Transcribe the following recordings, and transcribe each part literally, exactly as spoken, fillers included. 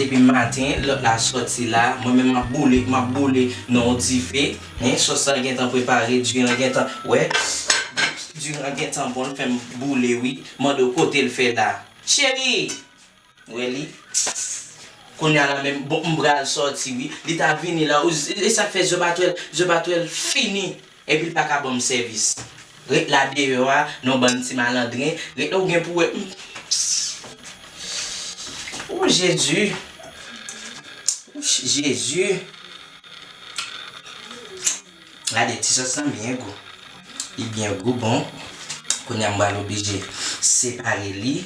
Depi maten, lòt la sòti la, mwen menm m ap boule, m ap boule nan yon dife. Hein, sòs la gentan prepare, diri an gentan, wè, diri an gentan bon, l fè m boule, wi. Mande w kote l fè la. Cheri! Wè li. Kounye a la menm, bon, m pral sòti, wi. Li ta vini la, ou, e sa k fè zye pa twèl, zye pa twèl fini. Epi l pa ka ban m sèvis. Ret la deyò a, nan bann ti malandren. Ret la ou gen pou wè. O Jezi. O Jezi. Gade, ti sòs lan byen gou. Li byen gou, bon. Kounye a m pral oblije separe li.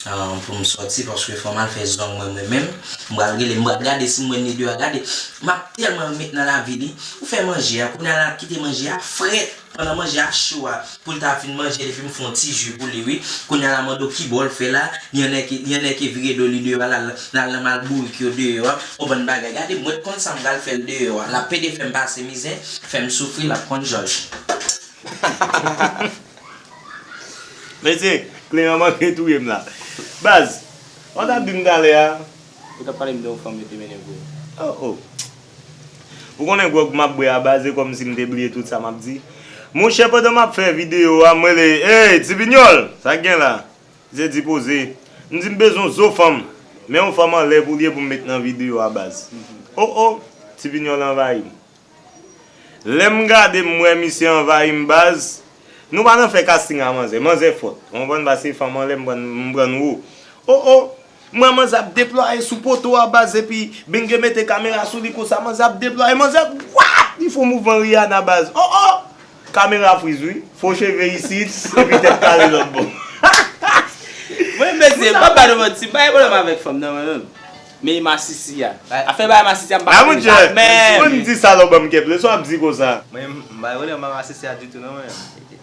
Ah, pou m sòti, paske fò m al fè zong mwen, mwen menm. M pral rele, m pral gade si m wè Nido a. Gade, m ap tèlman met nan lavi li. Ou fè manje a, kounye a l ap kite manje a frèt. Pandan manje a cho a, pou l ta fin manje, epi m fè yon ti ji pou li, wi. Kounye a la, mande w ki bò l fè la. Li annèke, li annèke vire do li deyò a, l al, l al nan mal bourik yo deyò a. Yon bann bagay. Gade, mwen t konn sa m pral fè l deyò a. L ap pede fè m pase mizè, fè m soufri, l ap konn jòj. Mesye, Kleman manke touye m la. Baz, w t ap di m talè a. Ou t ap pale m de yon fanm yo te mennen pou ou. Oh, oh. Ou konnen gwòg m ap bwè a, baz, e kòmsi m te bliye tout sa m ap di. Monchè, pandan m ap fè videyo a, m rele, "Ey, Ti Pinyòl, sa k gen la?" Misye di, "Poze." M di, "M bezwen yon zo fanm." Men yon fanm anlè pou l ye pou m met nan videyo a, baz. Oh, oh, Ti Pinyòl anvayi m. Lè m gade, m wè misye anvayi m, baz. Nou pa nan fè casting a manzè. Manzè fòt. Ou konprann, paske fanm anlè, m pran, m pran wo. Oh, oh. M wè manzè ap deplwaye sou poto a, baz, epi Benge mete kamera sou li konsa, manzè ap deplwaye, manzè, wap! Li fè yon mouvman Rihanna, baz. Oh, oh! Kamera friz, wi. Fo cheve isit, epi tèt kale lòt bò. Mwen, mesye, m pa ba nou manti, m pa gen pwoblèm avèk fanm nan, mwen menm. Men masisi a. Afè bay masisi a, m pa konn jamè. Mwen m di sa lè w ban m kèp, lè sa w ap di konsa. Mwen, m pa gen pwoblèm ak masisi a ditou, non, mwen.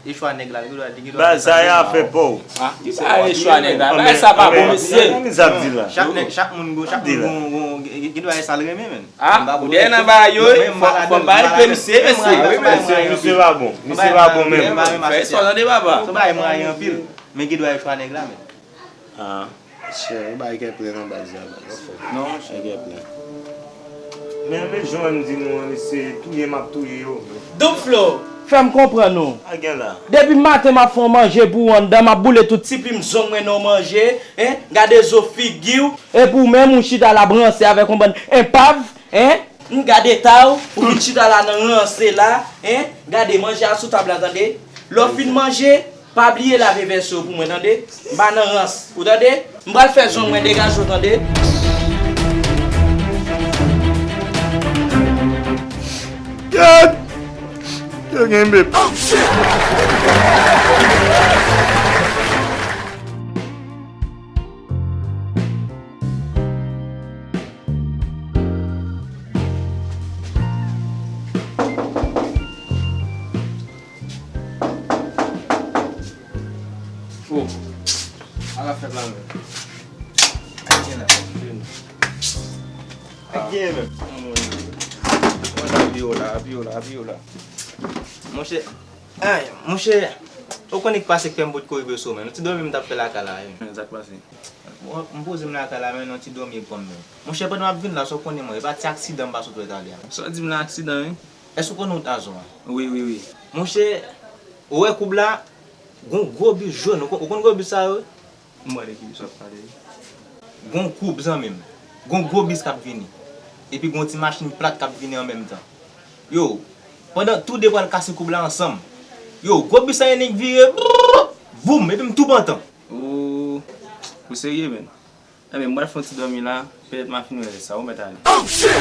E chwa nèg la, li gen dwa, li gen dwa. Baz, sa e afè pa w. Ah, ki sa e chwa nèg la? Bagay sa pa bon, mesye. Sa ap di la. Chak nèg, chak moun gon, chak moun gon, gon, gen, gen dwa e sa l renmen, men. Ah, ou dèyè nan bagay yo, wi. Fò, fò m pa rive, mesye, mesye. Wi, mesye, misye pa bon. Misye pa bon menm. Fè espò tande, papa. Son bagay mwayen anpil. Men gen dwa e chwa nèg la, men. Ah. Chè, ou bay kè plen nan baz la, baz. Non, chè. Bay kè plen. Men, men jan m di nou an, mesye, touye m ap touye yo. Double Flow, fè m konprann ou. Sa gen la? Depi maten m ap fè yon manje pou ou anndan, m ap boule tout ti plim zong mwen nan yon manje, hein? Gade zo figi w. Epi ou menm, ou chita la ap ranse avèk yon bann enpav, hein? M gade eta w, ou vin chita la nan ranse la, hein? Gade manje a sou tab la, tande. Lè w fin manje, pa bliye lave vèso yo pou mwen, tande. M pa nan rans, ou tande? M pral fè zong mwen degaje w, tande. Gad! Yo genbe. Oh, ala fèt la menm. Sa k gen la? Sa k gen menm? Mwen, mwen, apiye w la, apiye w la, apiye w la. Monchè, ay, monchè, ou konnen k pase k fè m potko rive sou men. Yon ti dòmi m t ap fè lakay la, wi. Men, sa k pase? Bon, m poze m lakay la, men yon ti dòmi pran m, men. Monchè, pandan m ap vin la, sa w konnen mwen, e pa ti aksidan m pa sot wè talè a. Sa w di m la aksidan, wi? Èske w konnen wout Azon an? Wi, wi, wi. Monchè, ou wè koub la, gon gwo bis jòn. Ou kon-, ou konn gwo bis sa yo? M wè de ki bis w ap pale, wi. Gon koub, zanmi m. Gon gwo bis k ap vini. Epi gon ti machin plat k ap vini an menm tan. Yo, pandan tou de pral kase koub la ansanm. Yo, gwo bis la gen nèk vire, brrr, voum, epi m tou pantan. Ou, ou serye, menn? Enben, m pral fè yon ti dòmi la, petèt m a fin wè lè sa, ou mèt ale. Oh, shit!